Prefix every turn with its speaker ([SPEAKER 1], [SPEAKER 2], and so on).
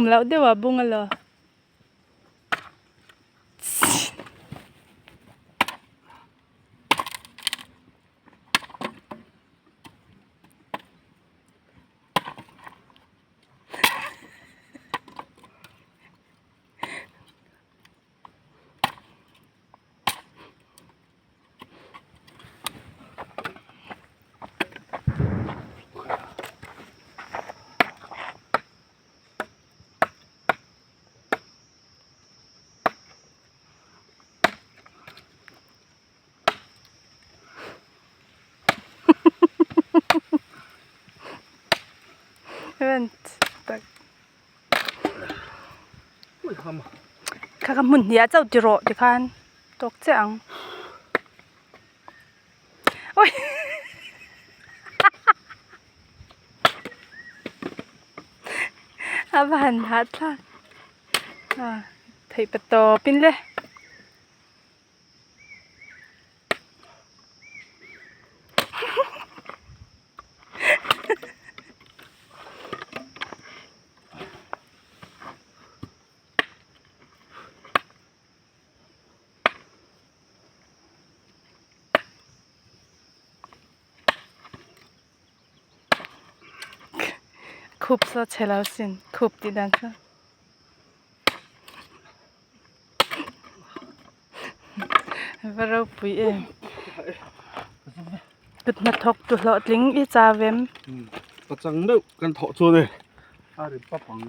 [SPEAKER 1] Tum loh deuh a bung alo. Kha ka hmun hniah chauh ti rawh tikhan tawk chiah ang awi a va han hahthlak a theih pa tawp in le. Khup saw chhe lo sin khup tih dan chu. Va ropui em kut hnathawk tu hlawhtling i chau em.
[SPEAKER 2] Pachang deuh kan thawh chuan e a ri pap ang.